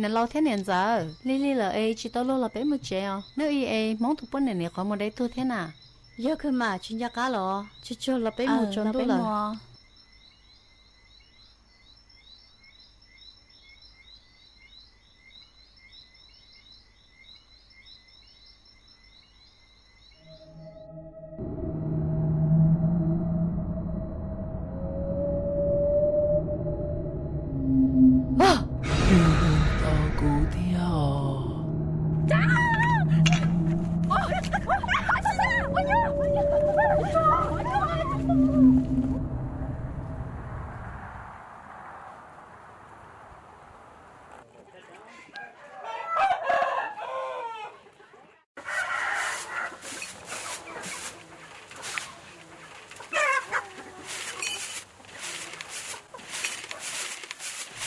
Niam laus thiab niam ntxawm, lig lig lawm es tsis tau luag los peb mus tsev os. Hnub ib es Hmoob tus poj niam nim qhuav mus deb tuag thiab na. Yog kawg mas tsis nco qab los, tsuag tsuag los peb mus tsaus ntuj lawm. Tau kuv thiab os.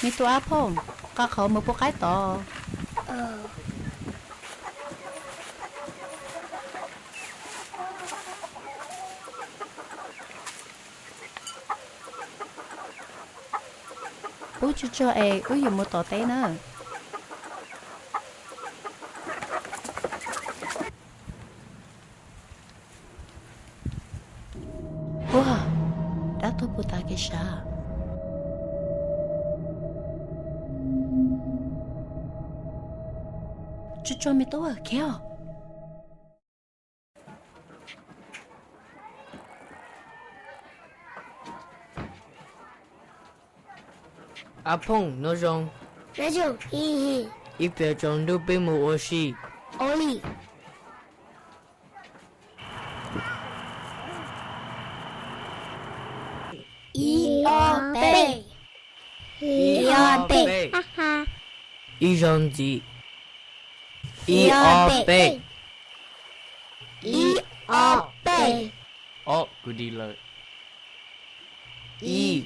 Me tub Ab Phooj, nqa qhov mus pub qaib tod. Pub tsuag tsuag es wb yuav mus tom teb na. Ua, dab tuag puag ta kev sab. Tsuag tsuag me tub khiav os. Ab Phooj, nyob zoo. Ib pliag tsaus ntuj peb mus ua si. Ua li. Ib ob peb. Ib ob peb. Ib zaug ntxiv. Ib ob peb. Ib ob peb. Ob, kuv dim lawm. Ib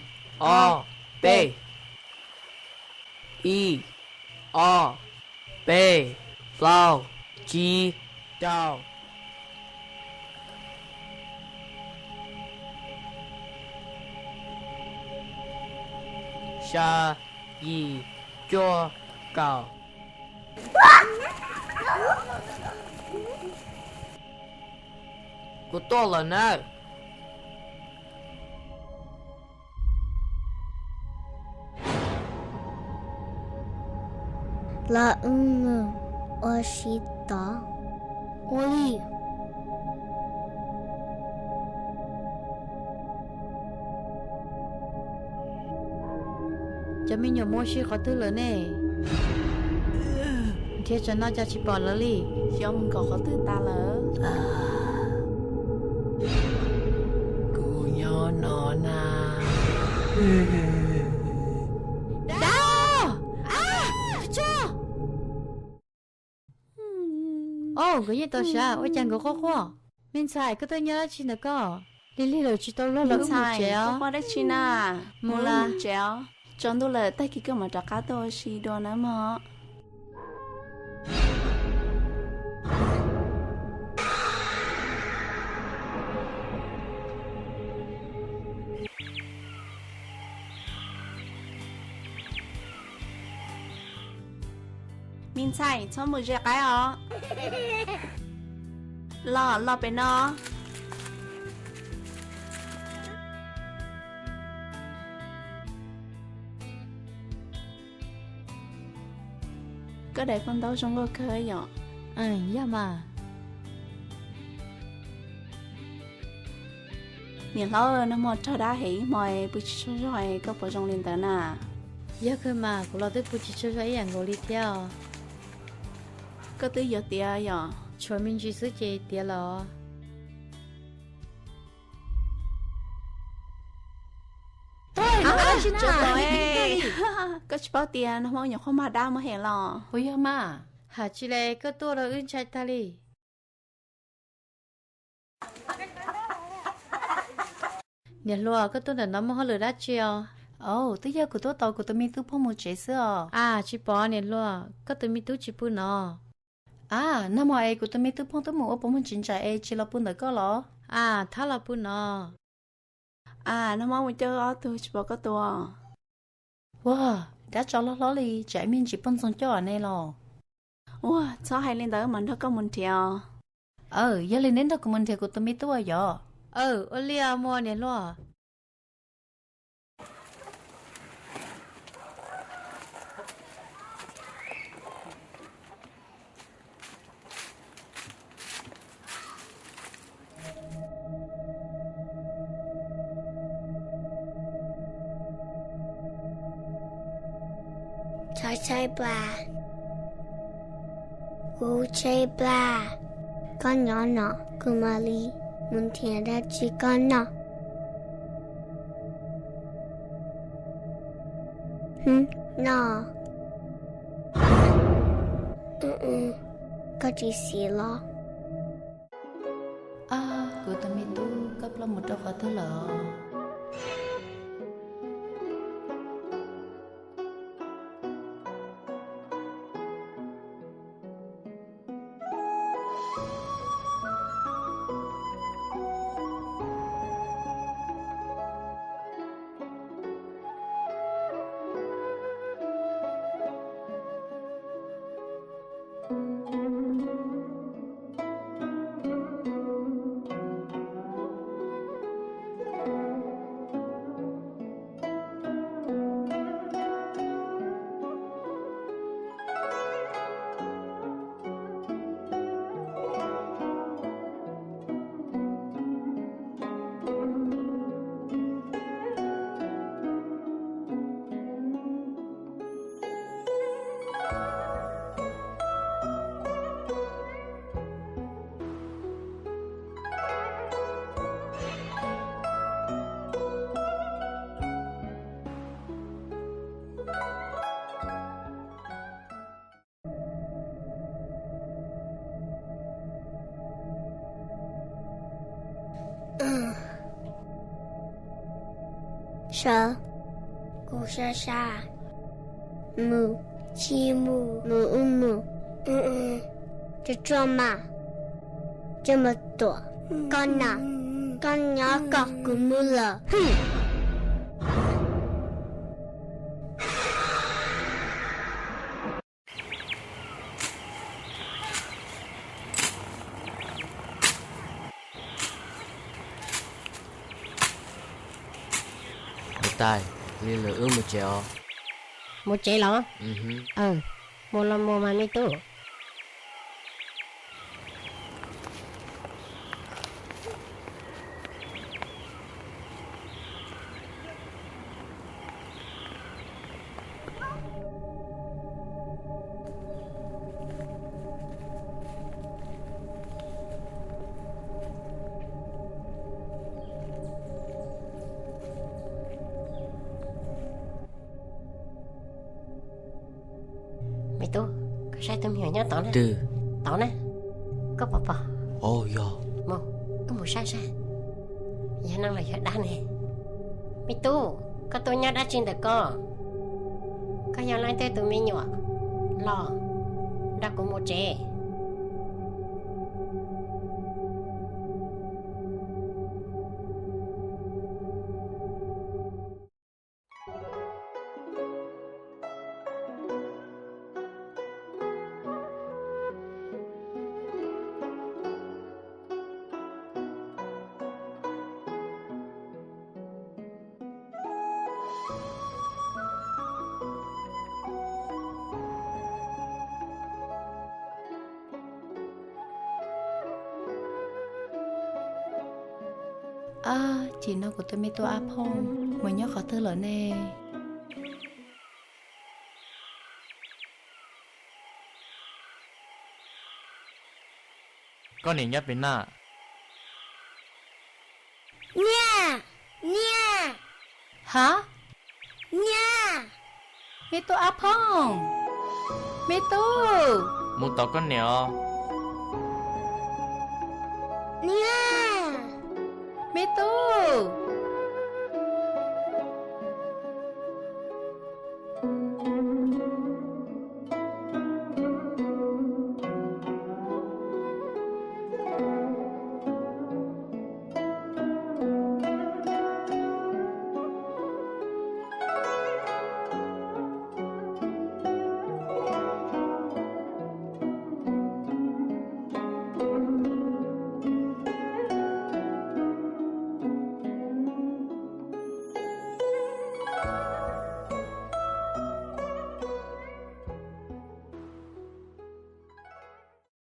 ob peb. Ib ob peb plaub tsib rau. Xya yim cuaj kaum. Kuv tuaj lawm nawb. Los wb mus ua si tod. Ua li. Cov me nyuam mus ua si qhov twg lawm ne? Nrhiav tsam no cas tsis pom lawv li. Xyov mus nkaum qhov twg tas lawm. Kuv nyob no na. Dab! Os, nkawd yeej tau sav, ua cas nkawd quaj quaj? Me ntxhais, koj tuaj nyob dab tsi ntawm koj? Lig lig lawm tsis tau luag los wb mus tsev os. Quaj dab tsi na? Mus los tsev os. Tsaus ntuj lawm, tag kis koj mam rov qab tuaj ua si dua nawb mog. Me ntxhais, txhob mus ze qaib os. Los, los pem no. Koj daim paj ntaub zoo nkauj kawg yom. Yog mas. Niam hlob, nag hmo raug dab hem ib hmo pw tsis tsaug zog, koj puas zoo li ntawd na? Yog kawg mas, kuv los twb pw tsis tsaug zog ib yam nkaus li thiab os. Koj twb yuav tiav yom? Tshuav me ntsis xwb ces tiav los. Koj tsis paub tias nag hmo nyuam qhuav mag dab muab hem los. Puas yog mas? Hais tsis li, koj tuaj los wb ntshai tag li. Niam hluas, koj tuaj ntawm no muaj hauj lwm dab tsi os? Au, twb yog kuv tuaj tos kuv tus me tub Phooj mus tsev xwb os. A, tsis pom niam hluas, koj tus me tub tsis pw no. A, nag hmo es kuv tus me tub Phooj twb mus ua puas muag tsev ntsais es tsis los pw ntawm koj los? A, thab los pw no. A, nag hmo mus coj ob tug tsis pom koj tus. Ua, Dab tso loj hlob li, tsam ib me ntsis poj ntxoog coj nej los. Ua txhob hais li ntawd, wb mam nrog koj mus nrhiav os. Aw, yog li neb nrog kuv mus nrhiav kuv tus me tub yom? Aw, ua li os, mus niam hluas. Tshaib tshaib plab, kuv tshaib plab. Koj nyob no, kuv mam li mus nrhiav dab tsi koj noj. Hm, no. Koj tsis xiv los? Ab, kuv tus me tub, koj ploj mus rau qhov twg lawm? Sawv, kuv sab sab, mus, tsis mus, mus wb mus, tsuag tsuag mas, tsuag mas tuam, koj na, koj nyob kom kuv mus lawm. Niam tais, li lawm wb mus tsev os. Mus tsev los? Mus los mus mas me tub. Me tub, koj saib tus me nyuam nyob tod na. Twg? Tod na. Koj pom pom? Yog. Mus, wb mus saib saib, yog neeg los yog dab ne. Me tub, koj tuaj nyob dab tsi ntawm ko? Koj yog leej twg tus me nyuam? Los nrog kuv mus tsev. Ab, chim no kuv tus me tub Ab Phooj mus nyob qhov twg lawm ne? Koj niam nyob pem na. Niam, niam. Ha? Niam. Me tub Ab Phooj. Me tub. Mus tos koj niam os. Niam. Me tub.